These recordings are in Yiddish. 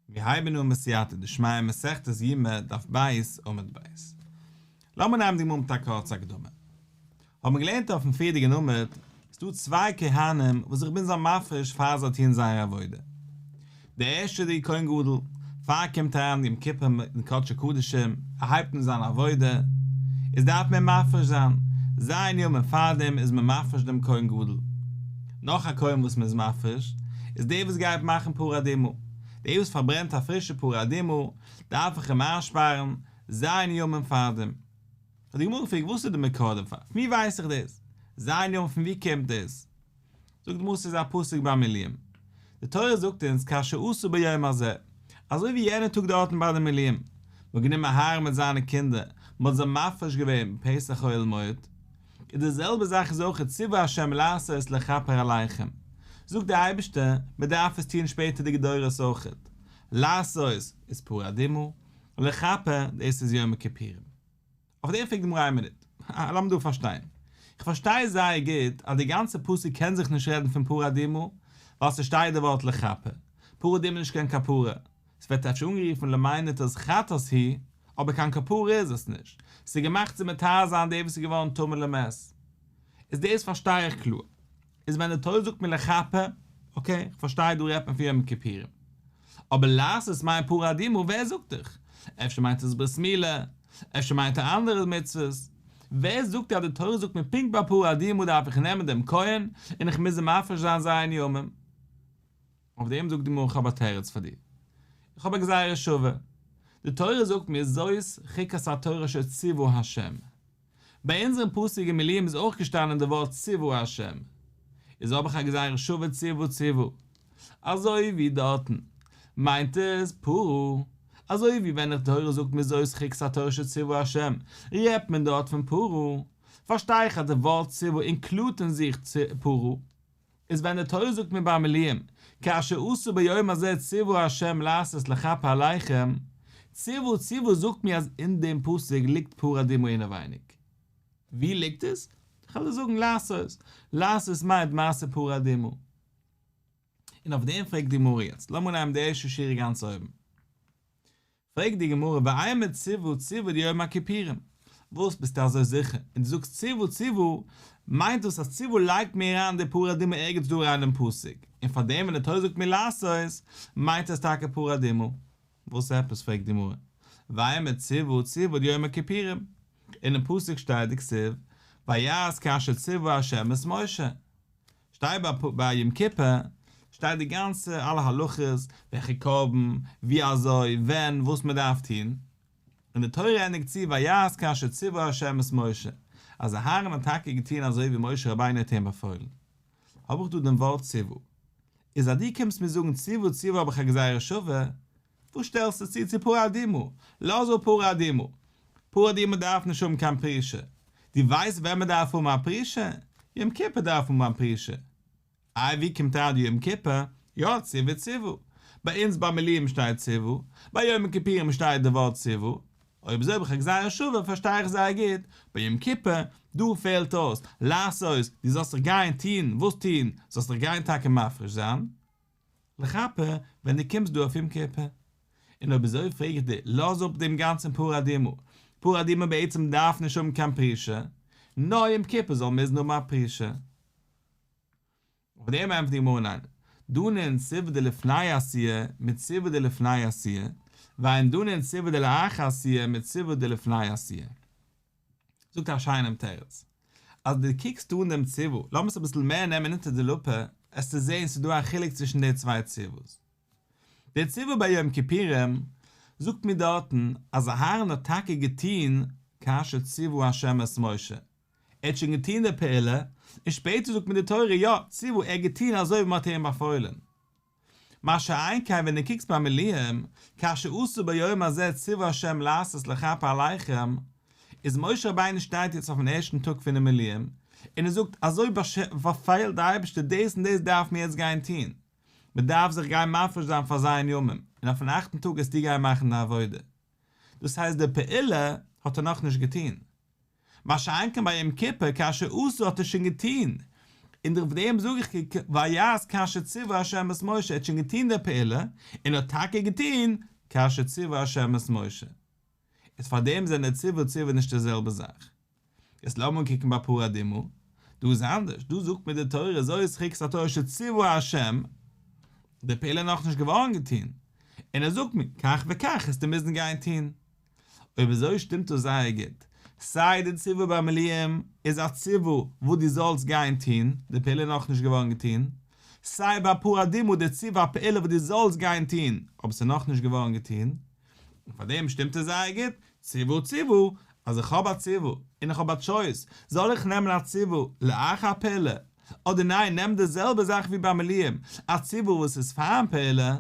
מיר הייבן אן בסייעתא דשמיא מסכת יומא דף ב' עמוד ב'. לאמיר נעמען די גמרא מיט א קורצע הקדמה. האבן מיר געלערנט אויפן פריערדיגן עמוד, איז דא צוויי כהנים וואס איך בין זיי מפריש פאר זיי טוען זייער עבודה. דער ערשטער די כהן גדול, פאר ער קומט אריין יום כיפור אין קדשי קדשים, ער הייבט אן זיין עבודה, איז דארף מען אים מפריש זיין, ז' ימים פארדעם איז מען מפריש דעם כהן גדול. נאך א כהן וואס מען איז מפריש, איז דער וואס גייט מאכן פרה אדומה, דער וואס פארברענט א פרישע פרה אדומה, דארף איך אים איינשפארן ז' ימים פארדעם. האט די גמרא געפרעגט וואס איז די מקור דערפאר, פון ווי ווייס איך דאס? ז' ימים פון ווי קומט דאס? זאגט די גמרא ס'איז א פסוק ביי מילואים, די תורה זאגט אונז כאשר עשה ביום הזה, אזוי ווי יענע טאג דארטן ביי די מילואים, מ'האט גענומען אהרן מיט זיינע קינדער, מ'האט זיי מפריש געווען בפתח אוהל מועד, און די זעלבע זאך איז אויך ציוה ה' לעשות לכפר עליכם, זאגט דער אייבערשטער, מ'דארף עס טון שפעטערדיגע דורות אויכעט, לעשות איז פרה אדומה, לכפר דאס איז יום הכיפורים. אויף דעם פרעגט די גמרא איין מינוט, לאמיר דא פארשטיין. איך פארשטיי זייער גוט אז די גאנצע פסוק קען זיך נישט רעדן פון פרה אדומה, ווייל ס'שטייט די ווארט לכפר. פרה אדומה איז נישט קיין כפרה. ס'ווערט אפשר אנגערופן למען אז חטאת היא, אבער קיין כפרה איז עס נישט. ס'איז געמאכט צו מטהר זיין דער וואס איז געווארן טמא למת. איז דאס פארשטיי איך קלאר. איז ווען די תורה זאגט מיר לכפר, אקעי, איך פארשטיי דא רעדט מען פון יום הכיפורים. אבער לעשות מיינט פרה אדומה, ווער זאגט דיך? אפשר מיינט עס ברית מילה, אפשר מיינט ער אנדערע מצוות. ווער זאגט אז די תורה זאגט מיר פונקט ביי פרה אדומה דארף איך נעמען דעם כהן און איך מוז אים מפריש זיין ז' ימים? אויף דעם זאגט די גמרא איך האב א תירוץ פאר דיר. איך האב א גזירה שווה. די תורה זאגט מיר זאת חוקת התורה אשר ציוה ה'. ביי אונזערן פסוק אין מילואים איז אויך געשטאנען די ווארט ציוה ה', איז האב איך א גזירה שווה ציוה ציוה, אזוי ווי דארטן מיינט עס פרה, אזוי ווי ווען די תורה זאגט מיר זאת חוקת התורה אשר ציוה ה' רעדט מען דארט פון פרה, פארשטיי איך אז די ווארט ציוה אינקלודט אין זיך פרה. איז ווען די תורה זאגט מיר ביי מילואים, כאשר עשה ביום הזה ציוה ה' לעשות לכפר עליכם, ציוה ציוה זאגט מיר אז אין דעם פסוק ליגט פרה אדומה אינעווייניג. ווי ליגט עס? כ'וועל דיר זאגן לעשות, לעשות מיינט מעשה פרה אדומה. און אויף דעם פרעגט די גמרא יעצט, לאמיר נעמען די ערשטע שורה גאנץ אויבן. פרעגט די גמרא ואימא ציוה ציוה דיום הכיפורים, וואס ביסטו אזוי זיכער און דו זאגסט ציוה ציוה, מיינט דאס אז ציוה לייגט מיר אריין די פרה אדומה ערגעץ דא אריין אין פסוק, און פאר דעם ווען די תורה זאגט מיר לעשות, מיינט עס טאקע פרה אדומה? וואס עפעס פרעגט די גמרא ואימא ציוה ציוה דיום הכיפורים, אינעם פסוק שטייט דכתיב ויעש כאשר ציוה ה' את משה, שטייט ביי יום כיפור שטייט די גאנצע אלע הלכות, וועלכע קרבן, ווי אזוי, ווען, וואס מען דארף טון, און די תורה ענדיגט צו ויעש כאשר ציוה ה' את משה, אז אהרן האט טאקע געטון אזוי ווי משה רבינו האט אים באפוילן. האב איך דא דעם ווארט ציוה. איז אז דו קומסט מיר זאגן ציוה ציוה האב איך א גזירה שווה, וואס שטעלסטו צו צו פרה אדומה? לאז אפ פרה אדומה. פרה אדומה דארף נישט האבן קיין פרישה. דו ווייסט ווען מען דארף האבן א פרישה? יום כיפור דארף מען האבן א פרישה. איי ווי קומט אריין די יום כיפור? יא ציוה ציוה. ביי אונז ביי מילואים שטייט ציוה, ביי יום הכיפורים שטייט די ווארט ציוה. אויב אזוי האב איך א גזירה שווה פארשטיי איך זייער גוט, ביי יום כיפור, דא פעלט אויס, לעשות, דו זאלסט זיך גיין טון, וואס טון? זאלסט דיך גיין טאקע מפריש זיין. לכפר ווען דו קומסט דא אויף יום כיפור. און אויב אזוי פרעג איך דיר, לאז אפ דעם גאנצן פרה אדומה, פרה אדומה בעצם דארף נישט האבן קיין פרישה, נאר יום כיפור זאל מוזן האבן א פרישה. אויף דעם ענטפערט די גמרא ניין, דנין ציוה דלפני עשיה מציוה דלפני עשיה, ואין דנין ציוה דלאחר עשיה מציוה דלפני עשיה. זאגט א שיינעם תירוץ. אז דו קוקסט אן דעם ציוה, לאמיר עס אביסל מער נעמען אונטער די לופע, עסטו זען ס'איז דא א חילוק צווישן די צוויי ציוות. דער ציוה ביי יום כיפורים זאגט מיר דארטן אז אהרן האט טאקע געטון כאשר ציוה ה' את משה, ער האט שוין געטון די פעולה, און שפעטער זאגט מיר די תורה יא, ציוה, ער האט געטון אזוי ווי מ'האט איהם באפוילן. מה שאין כן ווען דו קוקסט ביי מילואים, כאשר עשה ביום הזה ציוה ה' לעשות לכפר עליכם, איז משה רבינו שטייט יעצט אויפן ערשטן טאג פונעם מילואים, און ער זאגט, אזוי באפעלט דער אייבערשטער דאס און דאס דארף מען יעצט גיין טון, מען דארף זיך גיין מפריש זיין פאר ז' ימים, און אויפן אכטן טאג עסטו גיין מאכן די עבודה. דאס הייסט די פעולה האט ער נאכנישט געטון. מה שאין כן ביי יום כיפור כאשר עשה האט ער שוין געטון. און דורך דעם זאג איך ויעש כאשר ציווה ה' את משה, ער האט שוין געטון די פעולה, און ער האט טאקע געטון כאשר ציווה ה' את משה. איז פאר דעם זענען די ציוה ציוה נישט די זעלבע זאך. יעצט לאמיר אנקוקן ביי פרה אדומה, דא איז אנדערש, דא זאגט מיר די תורה זאת חוקת התורה אשר ציווה ה', די פעולה איז נאכנישט געווארן געטון, און ער זאגט מיר כך וכך העסטו מוזן גיין טון. אויב אזוי שטימט דאס זייער גוט, סיי די ציווי ביי מילואים איז א ציווי וואס דו זאלסט גיין טון, די פעולה איז נאכנישט געווארן געטון, סיי ביי פרה אדומה די ציווי א פעולה וואס דו זאלסט גיין טון, אבער ס'איז נאכנישט געווארן געטון, און פאר דעם שטימט עס זייער גוט, ציוה ציוה, אז איך האב א ציווי, און איך האב א טשויס, זאל איך נעמען א ציווי לאחר הפעולה, אדער ניין נעם די זעלבע זאך ווי ביי מילואים, א ציווי וואס איז פארן פעולה,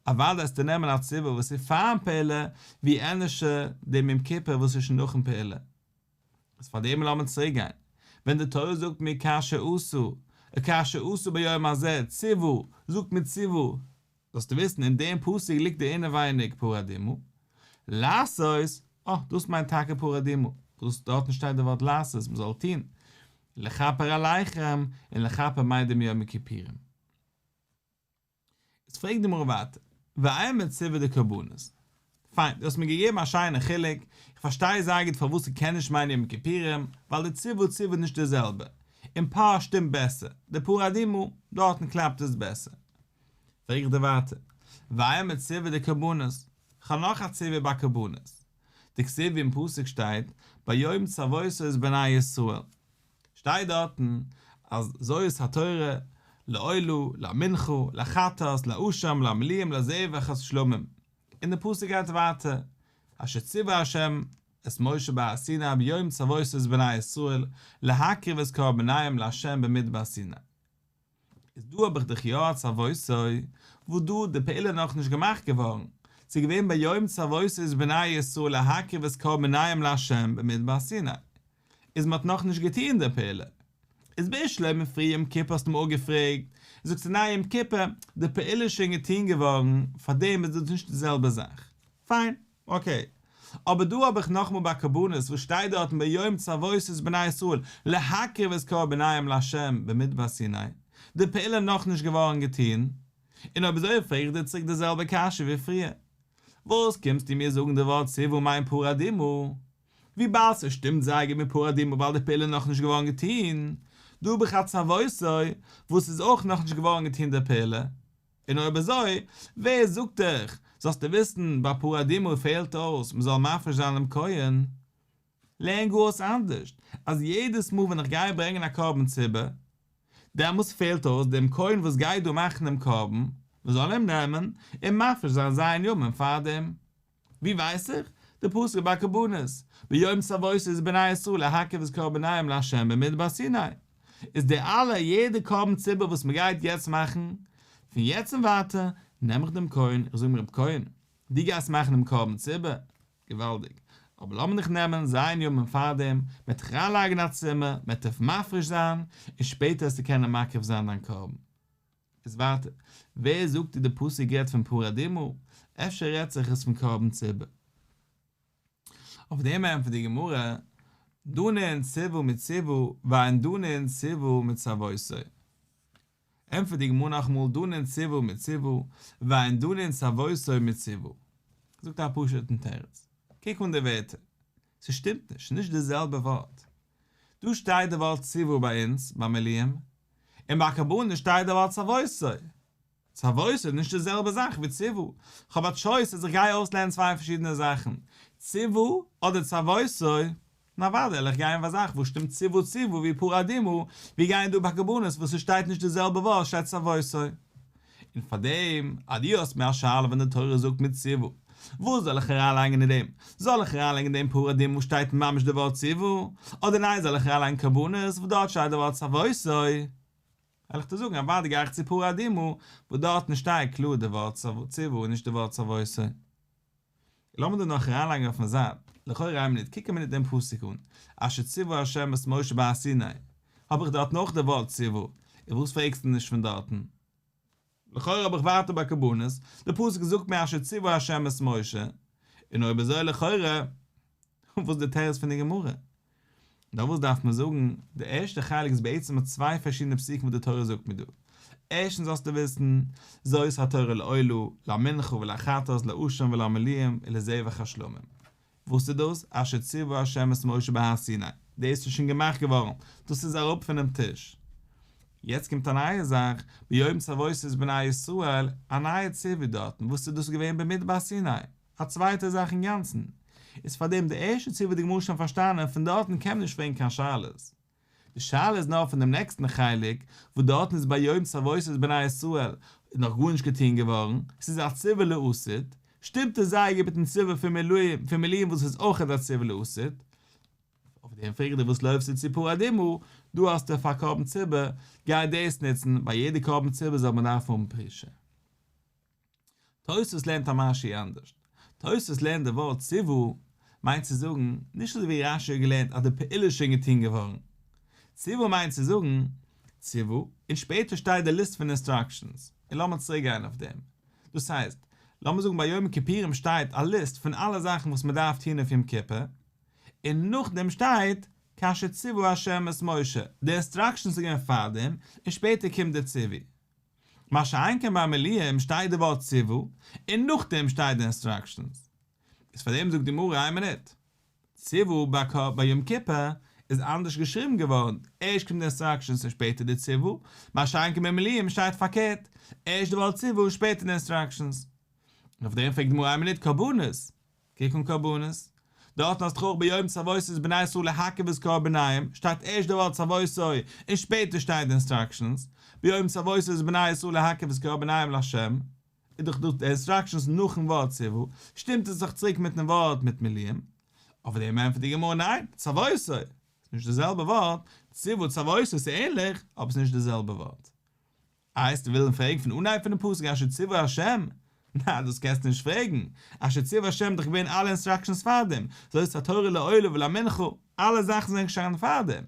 אוודאי וועסטו נעמען א ציווי וואס איז פארן פעולה, ווי ענדערשער דעם יום כיפור וואס איז שוין נאכן פעולה. איז פאר דעם לאמיר צוריק גיין, ווען די תורה זאגט מיר כאשר עשה, כאשר עשה ביום הזה, ציוה, זאגט מיר ציוה, זאלסטו וויסן אין דעם פסוק ליגט דא אינעווייניג פרה אדומה, לעשות, אה, דאס מיינט טאקע פרה אדומה, וואס דארטן שטייט די ווארט לעשות, מען זאל טון, לכפר עליכם, און לכפר מיינט דעם יום הכיפורים. איז פרעגט די גמרא ווייטער, ואימא ציווי דקרבנות. פיין, דו האסט מיר געגעבן א שיינע חילוק, איך פארשטיי זייער גוט פארוואס ס'קען נישט מיינען יום כיפורים, ווייל די ציוה ציוה איז נישט די זעלבע, און פר שטימט בעסער, די פרה אדומה, דארטן קלאפט עס בעסער. פרעג איך דיר ווייטער, ואימא ציווי דקרבנות, כ'האב נאך א ציווי ביי קרבנות. דכתיב ווי אין פסוק שטייט, ביום צוותו את בני ישראל. שטייט דארטן אז זאת התורה לעולה, למנחה, לחטאת, לאשם, למילואים, לזבח, השלמים. און די פסוק גייט ווייטער, אשר ציווה ה' את משה בהר סיני ביום צוותו את בני ישראל להקריב את קרבניהם לה' במדבר סיני. איז דא האב איך דאך יא א צוותו, וואס דא די פעולה נאך נישט געמאכט געווארן, ס'איז געווען ביום צוותו את בני ישראל להקריב את קרבניהם לה' במדבר סיני, איז מ'האט נאך נישט געטוען די פעולה. איז בשלמא פריער יום כיפור האסטו מיר אפגעפרעגט, זאגסטו ניין יום כיפור, די פעולה איז שוין געטוען געווארן, פארדעם איז דאס נישט די זעלבע זאך. פיין. אקעי. אבער דא האב איך נאכאמאל ביי קרבנות וואס שטייט דארטן ביום צוותו את בני ישראל להקריב את קרבניהם לה' במדבר סיני, די פעולה נאכנישט געווארן געטוהן, און אויב אזוי פרעג איך דיר צוריק די זעלבע קשיא ווי פריער, וואס קומסטו מיר זאגן די ווארט ציוה מיינט פרה אדומה? וויבאלד ס'שטימט זייער גוט מיט פרה אדומה ווייל די פעולה נאכנישט געווארן געטוהן, דא האב איך א צוותו וואס איז אויך נאכנישט געווארן געטוהן די פעולה, און אויב אזוי, ווער זאגט דיך, זאלסטו וויסן, ביי פרה אדומה פעלט אויס מ'זאל מפריש זיין דעם כהן. לערן גאר אויס אנדערשט, אז יעדעס מאל ווען איך גיי ברענגען א קרבן ציבור, דעמאלס פעלט אויס דעם כהן וואס גייט דא מאכן דעם קרבן, מ'זאל אים נעמען און מפריש זיין ז' ימים פארדעם. ווי ווייס איך? די פסוק ביי קרבנות, ביום צוותו את בני ישראל להקריב את קרבניהם לה' במדבר סיני, איז די אלע יעדע קרבן ציבור וואס מען גייט יעצט מאכן, פון יעצט און ווייטער, נעם איך דעם כהן, איך זאג אים רב כהן, דו גייסט מאכן דעם קרבן ציבור? געוואלדיג, אבער לאמיר דיך נעמען ז' ימים פארדעם, מען וועט דיך אריינלייגן אין א צימער, מען וועט דיך מפריש זיין, און שפעטער וועסטו קענען מקריב זיין דיין קרבן. איז ווייטער, ווער זאגט דיר די פסוק רעדט פון פרה אדומה, אפשר רעדט זיך עס פון קרבן ציבור. אויף דעם ענטפערט די גמרא, דנין ציוה מציוה ואין דנין ציוה מצוותו. ענטפערט די גמרא נאכאמאל דנין ציוה מציוה ואין דנין צוותו מציוה. זאגט א פשוט'ן תירוץ, קוק אן די ווערטער, ס'שטימט נישט, ס'נישט די זעלבע ווארט. דא שטייט די ווארט ציוה ביי אונז ביי מילואים, און ביי קרבנות שטייט די ווארט צוותו. צוותו איז נישט די זעלבע זאך ווי ציוה. כ'האב א טשויס אז איך גיי אויסלערנען צוויי פארשידענע זאכן, ציוה אדער צוותו, און אוודאי וועל איך גיין פאר א זאך וואס שטימט ציוה ציוה ווי פרה אדומה, ווי גיין דא ביי קרבנות וואס ס'שטייט נישט די זעלבע ווארט שטייט צוותו. און פאר דעם אז דו האסט מיר א שאלה ווען די תורה זאגט מיר ציוה, וואס זאל איך אריינלייגן אין דעם? זאל איך אריינלייגן אין דעם פרה אדומה וואס שטייט ממש די ווארט ציוה? אדער ניין זאל איך אריינלייגן קרבנות וואס דארט שטייט די ווארט צוותו? וועל איך דיר זאגן אוודאי גיי איך צו פרה אדומה וואס דארטן שטייט קלאר די ווארט ציוה און נישט די ווארט צוותו. לאמיר דא נאך אריינלייגן אויפן זייט, לכאורה איין מינוט, קוק א מינוט דעם פסוק אן, אשר ציוה ה' את משה בהר סיני, האב איך דארטן אויך די ווארט ציוה, און וואס פרעגסטו נישט פון דארטן? לכאורה האב איך ווייטער ביי קרבנות, די פסוק זאגט מיר אשר ציוה ה' את משה, און אויב אזוי לכאורה, וואס איז די תירוץ פון די גמרא? נאר וואס דארף מען זאגן, די ערשטע חלק איז בעצם צוויי פארשידענע פסוקים וואס די תורה זאגט מיר דא. ערשטנס זאלסטו וויסן, זאת התורה לעולה, למנחה ולחטאת, לאשם ולמילואים, ולזבח השלמים. וואס איז דאס? אשר ציווה ה' את משה בהר סיני. דאס איז שוין געמאכט געווארן, דאס איז אראפ פונעם טיש. יעצט קומט א נייע זאך, ביום צוותו את בני ישראל, א נייע ציווי דארטן, וואס איז דאס געווען במדבר סיני? א צווייטע זאך אינגאנצן. איז פארדעם די ערשטע ציווי האט די גמרא שוין פארשטאנען, פון דארטן קען מען נישט פרעגן קיין שאלות. די שאלה איז נאר פון דעם נעקסטן חלק, וואס דארטן איז ביום צוותו את בני ישראל איז נאך גארנישט געטון געווארן, ס'איז א ציווי לעתיד, שטימט עס זייער גוט מיטן ציווי פון מילואים וואס איז אויך א ציווי לעתיד. אויף דעם פרעג איך דיר וואס לויפסטו צו פרה אדומה, דא האסטו פאר קרבן ציבור, גיי דאס נוצן, ביי יעדע קרבן ציבור זאל מען דארפן האבן פרישה. תוספות לערנט א משהו אנדערש. תוספות לערנט די ווארט ציוה מיינט צו זאגן, נישט אזוי ווי רש"י האט געלערנט אז די פעולה איז שוין געטון געווארן. ציוה מיינט צו זאגן, ציוה, און שפעטער שטייט די ליסט פון אינסטראקשענס. און לאמיר צוריק גיין אויף דעם. דאס הייסט, לאמיר זאגן ביי יום כיפורים שטייט א ליסט פון אלע זאכן וואס מען דארף טון אויף יום כיפור, און נאכדעם שטייט כאשר ציוה ה' את משה, די אינסטראקשענס איז געווען פארדעם, און שפעטער קומט די ציווי. מה שאין כן ביי מילואים שטייט די ווארט ציוה און נאכדעם שטייט די אינסטראקשענס. איז פאר דעם זאגט די גמרא איין מינוט. ציוה ביי יום כיפור איז אנדערש געשריבן געווארן, ערשט קומט די אינסטראקשענס און שפעטער די ציוה, מה שאין כן ביי מילואים שטייט פארקערט, ערשט די ווארט ציוה און שפעטער די אינסטראקשענס. און אויף דעם פרעגט די גמרא איין מינוט קרבנות, קוק אן קרבנות, דארטן האסט דאך אויך ביום צוותו את בני ישראל להקריב את קרבניהם, שטייט ערשט די ווארט צוותו און שפעטער שטייט די אינסטראקשענס, ביום צוותו את בני ישראל להקריב את קרבניהם לה', איז דאך דא די אינסטראקשענס נאכן ווארט ציוה, שטימט עס דאך צוריק מיטן ווארט מיט מילואים, אויף דעם ענטפערט די גמרא ניין, צוותו איז נישט די זעלבע ווארט, ציוה צוותו איז ענליך, אבער ס'איז נישט די זעלבע ווארט. וועסטו ווילן פרעגן פון אנהייב פונעם פסוק אשר ציווה השם? ניין דאס קענסטו נישט פרעגן, אשר ציווה השם איז דאך געווען אלע אינסטראקשענס פארדעם, זאת התורה לעולה ולמנחה, אלע זאכן זענען געשטאנען פארדעם,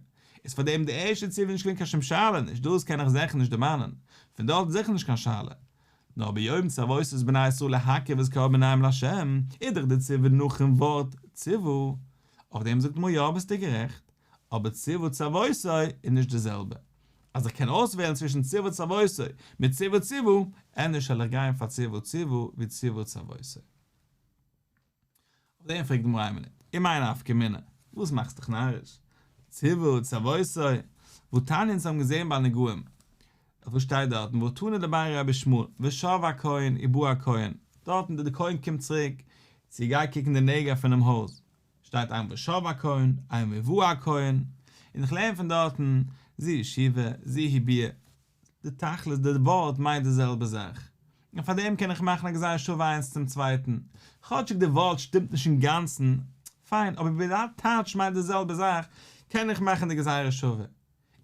איז פארדעם די ערשטע ציווי נישט געווען קיין שום שאלה נישט דאס קען איך זיכער נישט דערמאנען, פון דארט איז זיכער נישט קיין שאלה. נאר ביום צוותו את בני ישראל להקריב את קרבניהם לה' איז דאך די ציווי נאכן ווארט ציוה, אויף דעם זאגט די גמרא יא ביסטו גערעכט, אבער ציוה צוותו איז נישט די זעלבע. אז איך קען אויסוועלן צווישן ציוה צוותו מיט ציוה ציוה, ענדערש וועל איך גיין פאר ציוה ציוה ווי ציוה צוותו. אויף דעם פרעגט די גמרא איין מינוט, ומאי נפקא מינה? וואס מאכסט דיך נאריש? ציוה צוותו, והתניא אונז האבן געזען ביי נגעים, וואס שטייט דארטן, והא תנא דבי רבי ישמעאל, ושב הכהן ובא הכהן, דארטן די כהן קומט צוריק צו גיי קוקן די נגע פונעם הויז, שטייט איינמאל ושב הכהן, איינמאל ובא הכהן, און איך לערן פון דארטן, זו היא שיבה, זו היא ביאה. די תכלית, די ווארט מיינט די זעלבע זאך. און פאר דעם קען איך מאכן א גזירה שווה איינס צום צווייטן. כאטשיג די ווארט שטימט נישט אינגאנצן, פיין, אבער וויבאלד טייטש מיינט די זעלבע זאך, קען איך מאכן די גזירה שווה.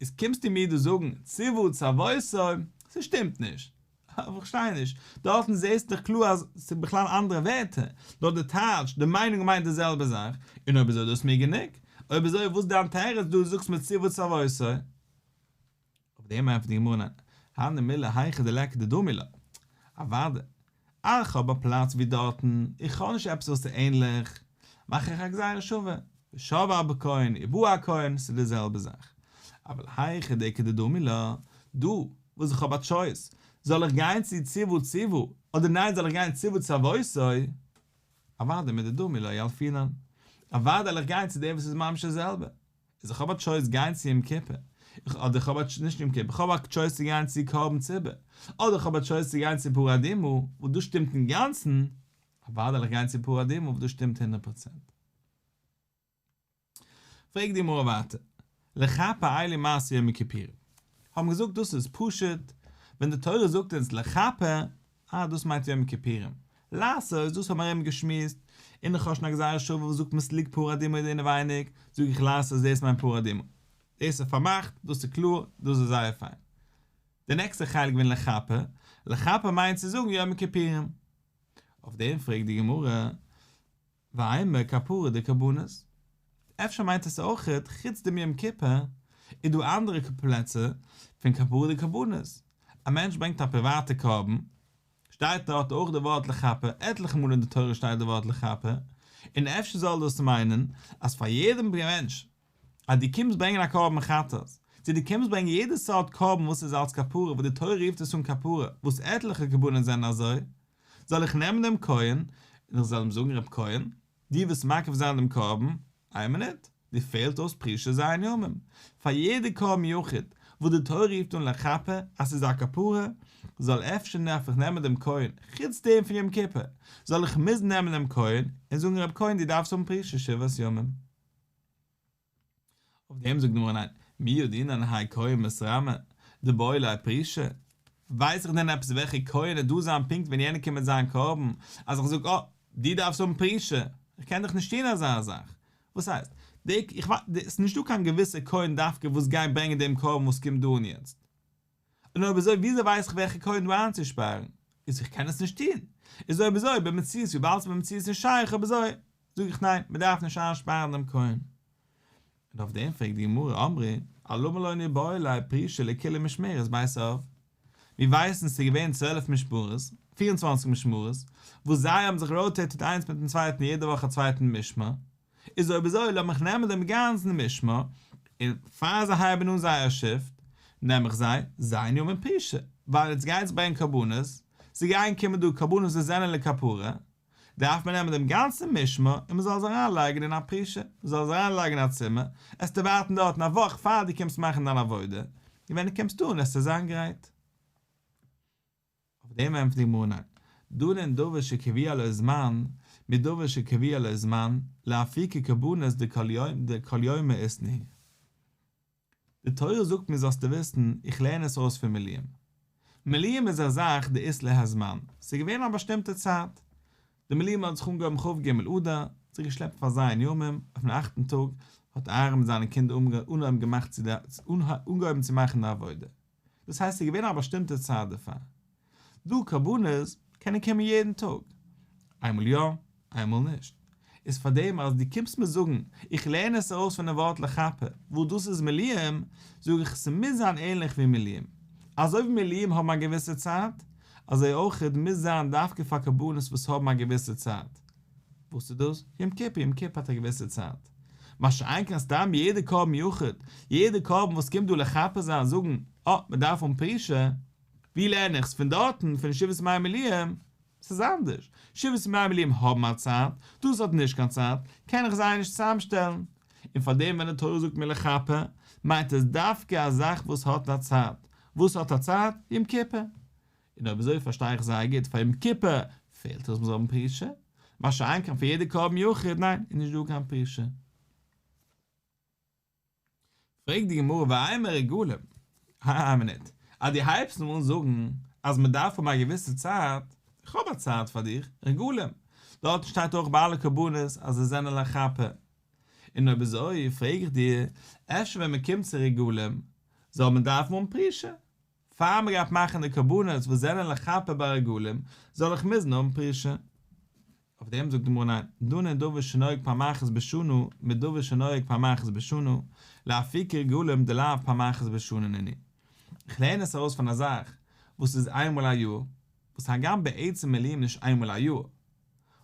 איז קומסטו מיר דא זאגן ציוה צוותו, ס'שטימט נישט. אבער איך פארשטיי נישט, דארטן זעסטו דאך קלאר אז ס'איז בכלל אנדערע ווערטער, נאר די טייטש, די מיינונג מיינט די זעלבע זאך, און אויב אזוי דאס איז מיר גענוג, אויב אזוי וואס דיין תירוץ דו זאגסט מיר ציוה צוותו? אויף דעם ענטפערט די גמרא ניין, הני מילי היכא דליכא דדמי לה, אוודאי, איך האב א פלאץ ווי דארטן, איך האב נישט עפעס וואס איז ענליך, מאך איך א גזירה שווה, ושב הכהן ובא הכהן, ס'איז די זעלבע זאך. אבל היכא דאיכא דדמי לה, דא וואס איך האב א טשויס, זאל איך גיין צו ציוה ציוה, אדער ניין זאל איך גיין ציוה צוותו, אוודאי מדדמי לה ילפינן, אוודאי וועל איך גיין צו דעם וואס איז ממש די זעלבע. איז איך האב א טשויס גיין צו יום כיפור, איך אדער איך האב א נישט יום כיפור, איך האב א טשויס צו גיין צו קרבן ציבור, אדער איך האב א טשויס צו גיין צו פרה אדומה, וואס דאס שטימט אינגאנצן, אוודאי וועל איך גיין צו פרה אדומה וואס דאס שטימט הונדערט פראצענט. פרעגט די גמרא ווייטער, לכפר אלו מעשה יום הכיפורים, האבן געזאגט דאס איז פשוט, ווען די תורה זאגט אונז לכפר, אה דאס מיינט יום הכיפורים, לעשות דאס האבן מיר ארום געשמועסט, און איך האב שוין א גזירה שווה וואס זאגט מיר ס'ליגט פרה אדומה אינעווייניג, זאג איך לעשות דאס מיינט פרה אדומה. דאס איז פארמאכט, דאס איז קלאר, דאס איז זייער פיין. די נעקסטע חלק ווען לכפר, לכפר מיינט צו זאגן יום הכיפורים. אויף דעם פרעגט די גמרא, ואימא כפרה דקרבנות. אפשר מיינט עס אויכעט חוץ דעם יום כיפור איז דא אנדערע פלעצער פון כפרה דקרבנות. א מענטש ברענגט א פריוואטע קרבן, שטייט דארט אויך די ווארט לכפר, עטליכע מאל אין די תורה שטייט די ווארט לכפר, און אפשר זאל דאס מיינען אז פאר יעדעם מענטש. אז דו קומסט ברענגען א קרבן חטאת, צו דו קומסט ברענגען יעדע סארט קרבן וואס איז אלס כפרה וואס די תורה רופט עס אן כפרה, וואס עטליכע קרבנות זענען אזוי, זאל איך נעמען דעם כהן, און איך זאל אים זאגן רב כהן, דו וועסט מקריב זיין דעם קרבן, איין מינוט, דיר פעלט אויס פרישה ז' ימים, פאר יעדע קרבן יחיד וואס די תורה רופט אן לכפר אז ס'איז א כפרה, זאל אפשר דארף איך נעמען דעם כהן, חוץ דעם פון יום כיפור, זאל איך מוזן נעמען דעם כהן און זאגן רב כהן דו דארפסט האבן פרישה שבעת ימים. אויף דעם זאגט די גמרא ניין, מי ידעינן האי כהן מתרמי דבעי ליה פרישה, ווייס איך דען עפעס וועלכע כהן וועט דא זיין פונקט ווען יענער קומט מיט זיין קרבן, אז איך זאג אה, דו דארפסט האבן פרישה, איך קען דאך נישט טון אזא זאך, וואס הייסט, די, איך ווייס, ס'איז נישטא קיין געוויסע כהן דווקא וואס גייט ברענגען דעם קרבן וואס קומט דא אן יעצט. און אויב אזוי וויאזוי ווייס איך וועלכע כהן דא איינצושפארן? איז איך קען עס נישט טון. איז אויב אזוי במציאות וויבאלד ס'איז במציאות נישט שייך אויב אזוי זאג איך ניין מ'דארף נישט איינשפארן דעם כהן. און אויף דעם פרעגט די גמרא אמרי אלמה לא ניבעי ליה פרישה לכולה משמרת בית אב. מיר ווייסן ס'איז געווען 12 משמרות, 24 משמרות, וואס זיי האבן זיך ראוטעיטעד איינס מיטן צווייטן יעדע וואך א צווייטן משמר, איז אויב אזוי לאמיך נעמען דעם גאנצן משמר, און פאר זיי הייבן אן זייער שיפט, נעם איך זיי ז' ימים פרישה, ווייל יעצט גייטס ברענגען קרבנות, ס'גייען קומען דא קרבנות וואס זענען לכפרה, דארף מען נעמען דעם גאנצן משמר און מ'זאל זיי אריינלייגן אין א פרישה, מ'זאל זיי אריינלייגן אין א צימער, עסטו ווארטן דארטן א וואך פאר דו קומסט מאכן דיין עבודה, און ווען דו קומסט אן עסטו זיין גרייט. אויף דעם ענטפערט די גמרא ניין, דנין דבר שקבוע לו זמן, מדבר שקבוע לו זמן, לאפוקי קרבנות דכל יומא איתנהו. די תורה זאגט מיר זאלסטו וויסן, איך לערן עס אויס פון מילואים. מילואים איז א זאך דאית ליה זמן, ס'איז געווען א באשטימטע צייט. די מילואים האט זיך אנגעהויבן כ"ג אדר, האט זיך געשלעפט פאר ז' ימים, אויפן אכטן טאג האט אהרן מיט זיינע קינדער אנגעהויבן געמאכט צו די אנגעהויבן צו מאכן די עבודה. דאס הייסט ס'איז געווען א באשטימטע צייט דערפאר. דא קרבנות קענען קומען יעדן טאג. איינמאל יא, איינמאל נישט. איז פארדעם אז דו קומסט מיר זאגן איך לערן עס ארויס פונעם ווארט לכפר, וואס דאס איז מילואים, זאג איך ס'מוז זיין ענליך ווי מילואים. אזוי ווי מילואים האבן א געוויסע צייט, אזוי אויכעט מוז זיין דווקא פאר קרבנות וואס האבן א געוויסע צייט. וואס איז דאס? יום כיפור, יום כיפור האט א געוויסע צייט. מה שאין כן סתם יעדע קרבן יחיד, יעדע קרבן וואס קומט דא לכפר זיין זאגן, אה, מען דארף האבן פרישה, ווי לערן איך עס? פון דארטן, פון שבעת ימי מילואים? ס'איז אנדערש, שבעת ימי מילואים האבן א צייט, דאס האט נישט קיין צייט, קען איך זיי נישט צוזאמשטעלן. און פאר דעם ווען די תורה זאגט מיר לכפר, מיינט עס דווקא א זאך וואס האט א צייט. וואס האט א צייט? יום כיפור. און אויב אזוי פארשטיי איך זייער גוט, פאר יום כיפור פעלט אויס מ'זאל האבן פרישה, מה שאין כן פאר יעדע קרבן יחיד, ניין, איז נישט דא קיין פרישה. פרעגט די גמרא ואימא רגלים, איין מינוט, אז דו הייבסט אן זאגן אז מ'דארף האבן א געוויסע צייט, איך האב א צייט פאר דיך, רגלים, דארטן שטייט אויך ביי אלע קרבנות אז זיי זענען לכפר, און אויב אזוי פרעג איך דיר, אפשר ווען מ'קומט צו רגלים זאל מען דארפן האבן פרישה? פאר מען גייט מאכן די קרבנות וואס זענען לכפר ביי רגלים, זאל איך מוזן האבן פרישה? אויף דעם זאגט די גמרא ניין, דנין דבר שנוהג פעם אחת בשנה מדבר שנוהג פעם אחת בשנה, לאפוקי רגלים דלאו פעם אחת בשנה נינהו. איך לערן עס ארויס פון א זאך וואס איז איינמאל א יאר, וואס הגם בעצם מילואים נישט איינמאל א יאר,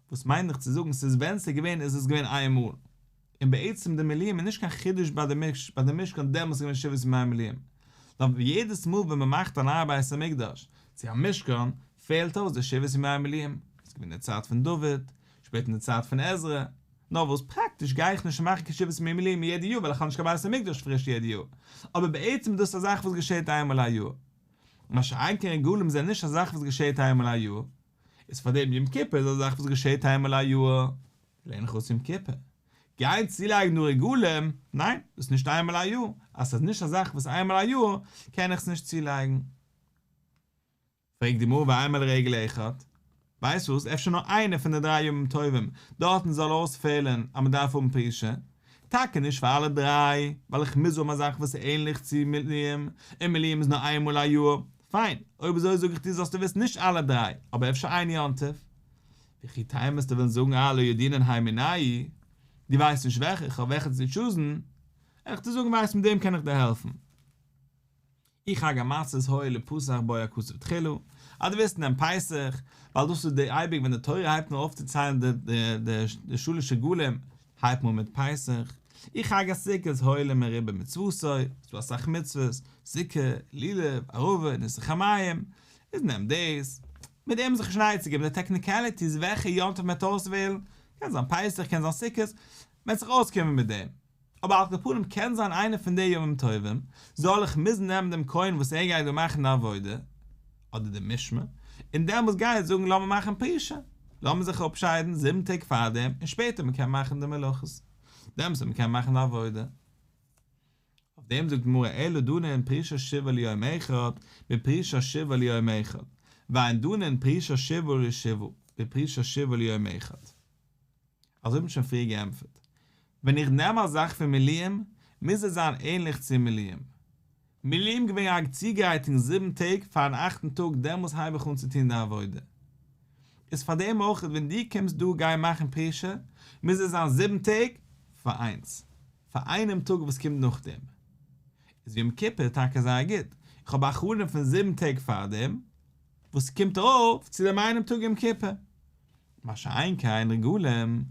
וואס מיין איך צו זאגן ס'איז ווען ס'איז געווען איז עס געווען איין מאל, און בעצם די מילואים איז נישט קיין חידוש ביי די ביי די משכן דעמאלס איז געווען שבעת ימי מילואים, נאר יעדעס מאל ווען מ'מאכט א נייע בית המקדש צו א משכן פעלט אויס די שבעת ימי מילואים, ס'איז געווען אין די צייט פון דוד, שפעטער אין די צייט פון עזרא, נאר וואס פראקטיש גיי איך נישט מאכן קיין שבעת ימי מילואים יעדע יאר ווייל איך האב נישט קיין בית המקדש פריש יעדע יאר, אבער בעצם איז דאס א זאך וואס געשעט איינמאל א יאר, מה שאין כן רגלים זענען נישט א זאך וואס געשעט איינמאל א יאר, איז פאר דעם יום כיפור איז א זאך וואס געשעט איינמאל א יאר, לערן איך אויס יום כיפור. גיין צולייגן דא רגלים, ניין, דאס איז נישט איינמאל א יאר, אז ס'איז נישט א זאך וואס איינמאל א יאר, קען איך עס נישט צולייגן. פרעגט די גמרא ואימא לרגל אחד, ווייסט וואס, אפשר נאר איינע פון די דריי ימים טובים, דארטן זאל אויספעלן אז מ'דארף האבן פרישה, טאקע נישט פאר אלע דריי, ווייל איך מוז האבן א זאך וואס איז ענליך צו מילואים, און מילואים איז נאר איין מאל א יאר, פיין, אויב אזוי זאג איך דיר זאלסטו וויסן נישט אלע דריי, אבער אפשר איין יום טוב. וכי תימא וועסטו וועלן זאגן אה לא ידעינן הי מינייהו, דו ווייסט נישט וועלכע, איך האב וועלכע צו טשוזן, וועל איך דיר זאגן ווייסט מיט דעם קען איך דיר העלפן. אי חג המצות הואיל ופתח בו הכתוב תחילה, אז דו ווילסט נעם פסח, ווייל דאס איז די אייביג ווען די תורה הייבט אן אויפצוציילן די די שלש רגלים, הייבט מען אן מיט פסח. אי חג הסוכות הואיל ומרובה מצוותו, ס'איז דא אסאך מצוות, סוכה, לולב, ערבה, ניסוך המים, איז נעם דאס, מיט דעם זיך נישט אן עצה געבן, די טעקניקעליטיס וועלכע יום טוב מ'וועט אויסוועלן, קען זיין פסח קען זיין סוכות, מ'וועט זיך אויסקומען מיט דעם. אבער על כל פנים קען זיין איינע פון די ימים טובים זאל איך מוזן נעמען דעם כהן וואס ער גייט דא מאכן די עבודה, אדער די משמר, און דעמאלס גיי איך זאגן לאמיר מאכן פרישה, לאמיר זיך אפשיידן זיבן טעג פארדעם און שפעטער מען קען מאכן די מלאכות, דעמאלס וועט מען קענען מאכן די עבודה. אויף דעם זאגט די גמרא אלא דנין פרישת שבעה ליום אחד בפרישת שבעה ליום אחד, ואין דנין פרישת שבעה לשבעה בפרישת שבעה ליום אחד. אזוי האט מען שוין פריער געענטפערט. ווען איך נעם א זאך פון מילואים, מוז עס זיין ענליך צו מילואים. מילואים געווען א צוגרייטונג זיבן טעג פארן אכטן טאג דעמאלס הייב איך אן צו טון די עבודה. איז פאר דעם אויך ווען דו קומסט דא גיין מאכן פרישה, מוז עס זיין זיבן טעג פאר איינס. פאר איינעם טאג וואס קומט נאכדעם. איז יום כיפור טאקע זייער גוט, איך האב א הכנה פון זיבן טעג פארדעם, וואס קומט ארויף צו דעם איינעם טאג יום כיפור. מה שאין כן רגלים,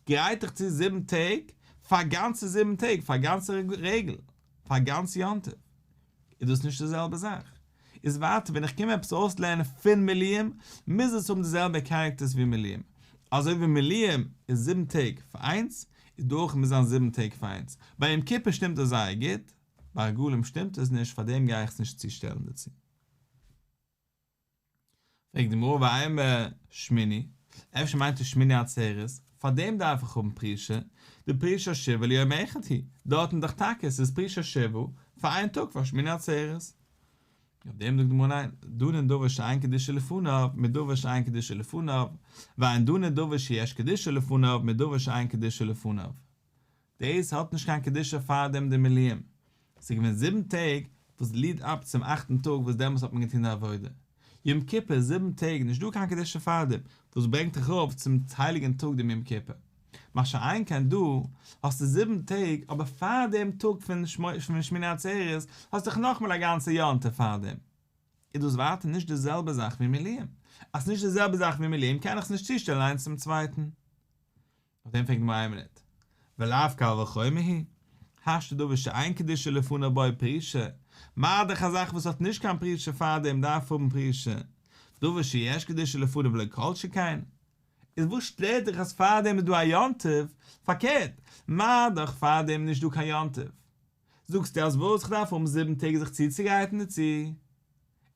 גרייט דיך צו זיבן טעג, פאר גאנצע זיבן טעג, פאר גאנצע רגל, פאר גאנץ יום טוב, איז דאס נישט די זעלבע זאך. איז ווייטער ווען איך קום עפעס אויסלערנען פון מילואים, מוז עס האבן די זעלבע קערעקטערס ווי מילואים. אזוי ווי מילואים איז זיבן טעג פאר איינס, איז דא אויך מוז זיין זיבן טעג פאר איינס. ביי יום כיפור שטימט עס זייער גוט, ביי רגלים שטימט עס נישט, פארדעם גיי איך עס נישט צושטעלן דערצו. פרעגט די גמרא ואימא שמיני, אפשר מיינט עס שמיני עצרת, פאר דעם דארף איך האבן פרישה, דפרישת שבעה ליום אחד היא, דארטן דאך טאקע עס איז פרישת שבעה פאר איין טאג פאר שמיני עצרת. אויף דעם זאגט די גמרא ניין, דנין דבר שאין קדושה לפניו מדבר שאין קדושה לפניו, ואין דנין דבר שיש קדושה לפניו מדבר שאין קדושה לפניו. דאס האט נישט קיין קדושה פאר דעם די מילואים, ס'איז געווען זיבן טעג וואס ליעד אפ צום אכטן טאג וואס דעמאלס האט מען געטון די עבודה, יום כיפור זיבן טעג נישט דא קיין קדושה פאר דעם וואס ברענגט דיך ארויף צום הייליגן טאג דעם יום כיפור, מה שאין כן דא האסטו זיבן טעג אבער פאר דעם טאג פון שמיני עצרת האסטו דאך נאכאמאל א גאנצע יום טוב פאר דעם, איז דאס ווייטער נישט די זעלבע זאך ווי מילואים, אז ס'נישט די זעלבע זאך ווי מילואים קען איך עס נישט צושטעלן איינס צום צווייטן. אויף דעם פרעגט די גמרא איין מינוט, ולאו קל וחומר הוא, השתא דבר שאין קדושה לפניו בעי פרישה, מה דאך א זאך וואס האט נישט קיין פרישה פארדעם דארף האבן פרישה, דבר שיש קדושה לפניו לא כל שכן, איז וואס שטערט דיך אז פארדעם איז דא א יום טוב, פארקערט, מה דאך פארדעם נישט דא קיין יום טוב, זאגסטו אז וואס כ'דארף האבן זיבן טעג זיך צוצוגרייטן דערצו,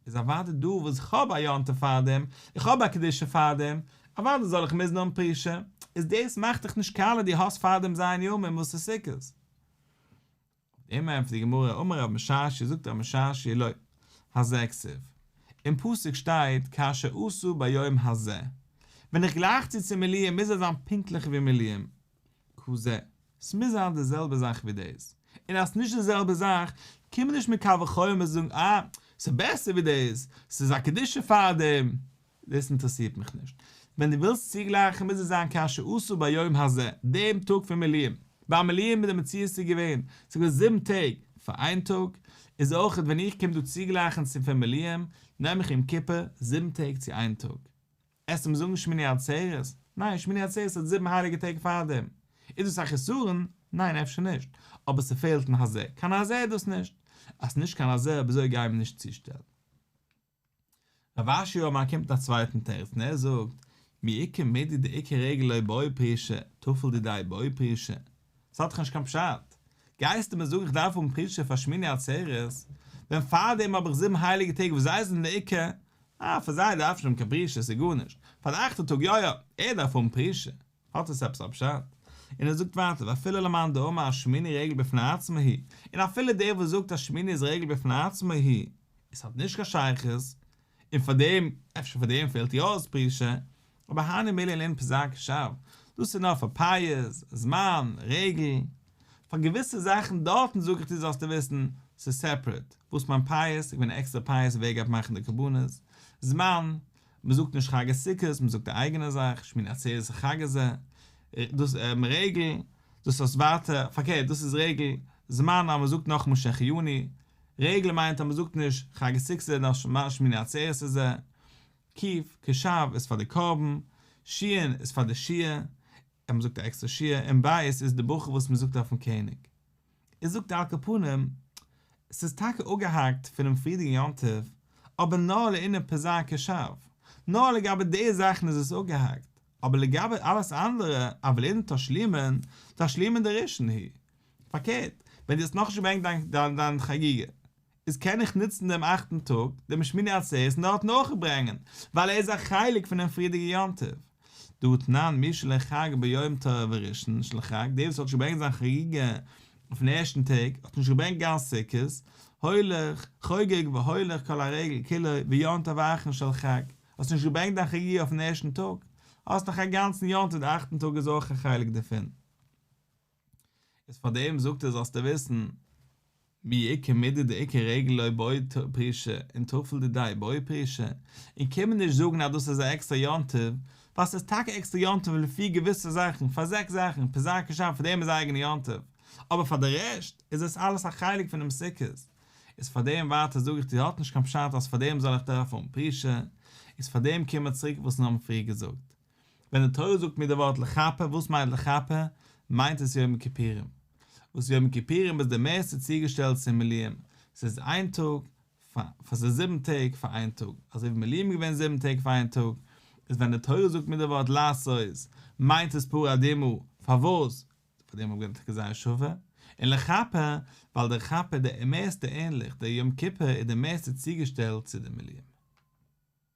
איז אוודאי דא וואס איך האב א יום טוב פארדעם, איך האב א קדושה פארדעם, אוודאי זאל איך מוזן האבן פרישה, איז דאס מאכט דיך נישט קאליע דו האסט פארדעם ז' ימים וואס איז סוכות. אויף דעם ענטפערט די גמרא, אמר רב משרשיא, זאגט רב משרשיא, לא, הזה כתיב, אין פסוק שטייט כאשר עשה ביום הזה, ווען איך גלייך צו צו מילואים מוז עס זיין פונקטליך ווי מילואים, כזה, ס'מוז זיין די זעלבע זאך ווי דאס, און אז ס'נישט די זעלבע זאך, קום נישט מיט קל וחומר און זאגן אה, ס'בעסער ווי דאס, ס'איז א קדושה פאר דעם, דאס אינטערעסירט מיך נישט. ווען דו ווילסט צוגלייכן מוז עס זיין כאשר עשה ביום הזה, דעם טאג פון מילואים. ביי מילואים איז די מציאות איז געווען, ס'איז געווען זיבן טעג פאר איין טאג, איז אויך ווען איך קום דא צוגלייכן צו פון מילואים, נעם איך יום כיפור זיבן טעג צו איין טאג. עסט מיר זאגן שמיני עצרת? ניין, שמיני עצרת האט זיבן הייליגע טעג פארדעם. איז דאס א חסרון? ניין אפשר נישט, אבער ס'פעלט אין הזה. קיין הזה איז דאס נישט. אז ס'נישט קיין הזה אויב אזוי גייען מיר נישט צושטעלן. רב אשי אמר קומט מיט א צווייטן תירוץ און ער זאגט, מי איכא מידי דעיקר רגל לא בעי פרישה, טפל דידיה בעי פרישה. ס'האט דאך נישט קיין פשט. גייסטו מיר זאגן איך דארף האבן פרישה פאר שמיני עצרת, ווען פארדעם האב איך זיבן הייליגע טעג וואס זיי זענען די עיקר, אה, פאר זיי דארף נישט האבן קיין פרישה, ס'איז גארנישט. פאר די אכטע טאג, יא יא, ער דארף האבן פרישה. האט עס עפעס א פשט? און ער זאגט ווייטער, ואפילו למאן דאמר שמיני רגל בפני עצמו הוא, און אפילו דער וואס זאגט אז שמיני איז רגל בפני עצמו הוא, עס האט נישט קיין שייכות, און פאר דעם, אפשר פאר דעם פעלט יא אויס פרישה, אבער הני מילי לענין פסק שב, דאס איז נאר פאר פייס, זמן, רגל, פאר געוויסע זאכן דארטן זאג איך דיר זאלסטו וויסן, ס'איז סעפערעט, וואס מיין פייס, איז געווען עקסטערע פייס ווער גייט מאכן די קרבנות, זמן, מ'זאגט נישט חג הסוכות, מ'זאגט א אייגענע זאך, שמיני עצרת החג הזה, דאס רגל, דאס איז ווייטער, פארקערט דאס איז רגל, זמן אז מ'זאגט נאכאמאל שהחיינו, רגל מיינט אז מ'זאגט נישט חג הסוכות נאר שמיני עצרת הזה, קוף, קש"ב איז פאר די קרבן, שין איז פאר די שיר. אז מען זאגט א עקסטערע שיר, און ב' איז די ברכה וואס מען זאגט אויפן קעניג. ער זאגט על כל פנים, ס'איז טאקע אפגעהאקט פונעם פריערדיגן יום טוב, אבער נאר לענין פז"ר קש"ב, נאר לגבי די זאכן איז עס אפגעהאקט, אבער לגבי אלעס אנדערע, אבל לענין תשלומין, תשלומין דראשון הוא. פארקערט, ווען דו האסט נאכנישט געברענגט דיין דיין חגיגה, איז קען איך נוצן דעם אכטן טאג, דעם שמיני עצרת און דארטן אויך ברענגען, ווייל ער איז א חלק פונעם פריערדיגן יום טוב. דהא תנן מי שלא חג ביום טוב הראשון של חג, דער וואס האט נישט געברענגט זיין חגיגה אויפן ערשטן טאג, האט נישט געברענגט גאנץ סוכות, הולך, חוגג והולך כל הרגל כולו ויום טוב האחרון של חג, האסט נישט געברענגט דיין חגיגה אויפן ערשטן טאג, האסט נאך א גאנצן יום טוב, די אכטן טאג איז אויך א חלק דערפון. איז פאר דעם זאגט ער זאלסטו וויסן, מי איכא מידי דעיקר רגל לא בעי פרישה און טפל דידיה בעי פרישה, און קום מיר נישט זאגן אז דאס איז א עקסטער יום טוב, ווייל ס'איז טאקע עקסטער יום טוב לפי געוויסע זאכן, פאר זעקס זאכן, פז"ר קש"ב פאר דעם איז א אייגענע יום טוב, אבער פאר די רעשט איז עס אלעס א חלק פונעם סוכות, איז פאר דעם ווייטער זאג איך דיר האט נישט קיין פשט אז פאר דעם זאל איך דארפן האבן פרישה, איז פאר דעם קומען מיר צוריק וואס מיר האבן פריער געזאגט. ווען די תורה זאגט מיר די ווארט לכפר, וואס מיינט לכפר? מיינט עס יום הכיפורים. וואס יום הכיפורים איז די מערסטע צוגעשטעלט צו מילואים, ס'איז איין טאג פאר, ס'איז זיבן טעג פאר איין טאג, אזוי ווי מילואים איז געווען זיבן טעג פאר איין טאג, איז ווען די תורה זאגט מיר די ווארט לעשות, מיינט עס פרה אדומה, פארוואס? פאר דעם האב איך געזאגט גזירה שווה, און לכפר, ווייל דער לכפר איז די מערסטע ענליך, דער יום כיפור איז די מערסטע צוגעשטעלט צו די מילואים.